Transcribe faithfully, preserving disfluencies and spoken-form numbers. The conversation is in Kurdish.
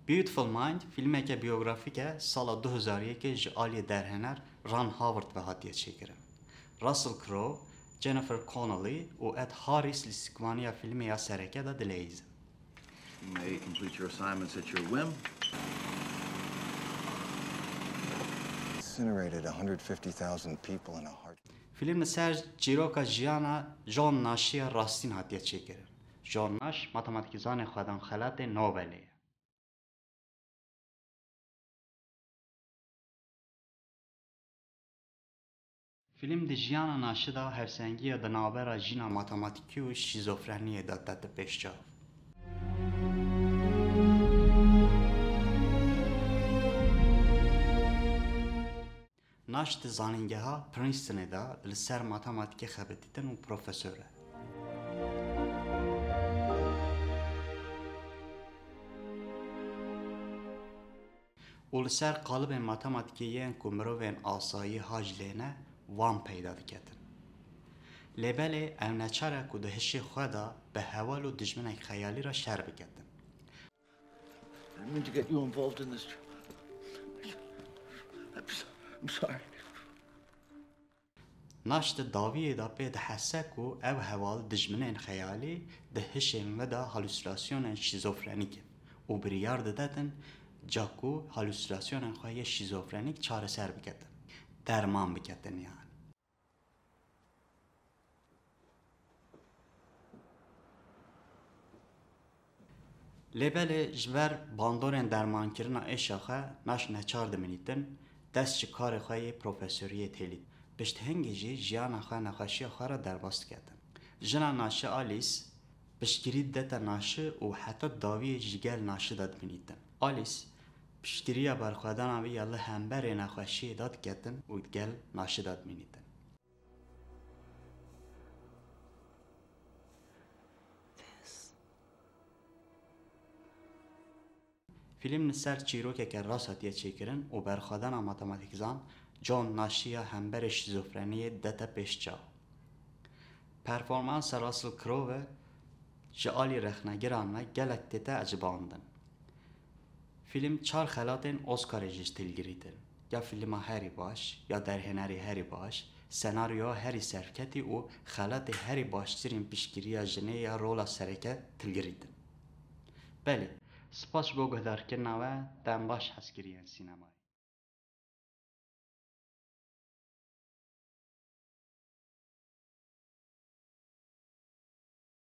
Beautiful Mind fîlmeke biyografîk e sala du hezar yekê ji aliyê derhêner Ron Howard ve hatiye çêkirin. Russell Crowe, Jennifer Connelly û Ed Harris li sîkmaniya fîlmê ya sereke de dileyîzin. You may complete your assignments at your whim. Incinerated one hundred fifty thousand people in a heart. Fîlm li ser çîroka jiyana John Nashî ya rastîn hatiye çêkirin. John Nash matematîkzanê xwedan xelatê Nobelê ye. Fîlm di jiyana Naşî de hevsengiya di navbera jîna matematîkî û şîzofreniyê de dete pêş çav. Nash di zanîngeha Princetonê de li ser matematîkê xebitîtin û profesor e. Û li ser qalibên matematîkê yên ku mirovên asayî hac lê ne, wan peyda diketin. Lê belê ew neçar e ku di hişê xwe de bi heval û dijminek xeyalî re şer biketin. I didn't mean to get you involved in this. I'm s-, I'm sorry. Nash di dawiyê de pê dihese ku ev heval dijminên xeyalî di hişên wê de halûsînasyonên şîzofrenîk in û biryar didetin, ca ku halûsînasyonên xwe yê şîzofrenîk çareser biketin, derman biketin yani. Lê belê ji ber bandorên dermankirina êşa xwe Nash neçar dimînîtin, dest ji karê xwe yê profesoriyê têlît. Piştihingê jî jiyana xwe nexweşiya xwe re derbas diketin. Jina Nashî Alice piştgirî didete Nashî û heta dawiyê ji gel Nashî de dimînîtin. Alice piştgiriya berxwedana wî ya li hemberê nexweşiyê de diketin û gel Nashî de dimînîtin. Fîlm li ser çîrokeke rast hatiye çêkirin û berxwedana matematîkzan John Nashî ya hemberê şîzofreniyê dete pêş çav. Performansa Russell Crowe ji alî rexnegiran ve gelek tête ecibandin. Fîlm çar xelatên Oscarê jî hilgirîtin. Ya fîlma herî baş, ya derhênerê herî baş, senaryoya herî serketî û xelatê herî baştirîn piştgiriya jinê ya rola sereke hilgirîtin. Belê, spas ji bo guhdarkirina we, dem baş hezkiriyên sînemayê.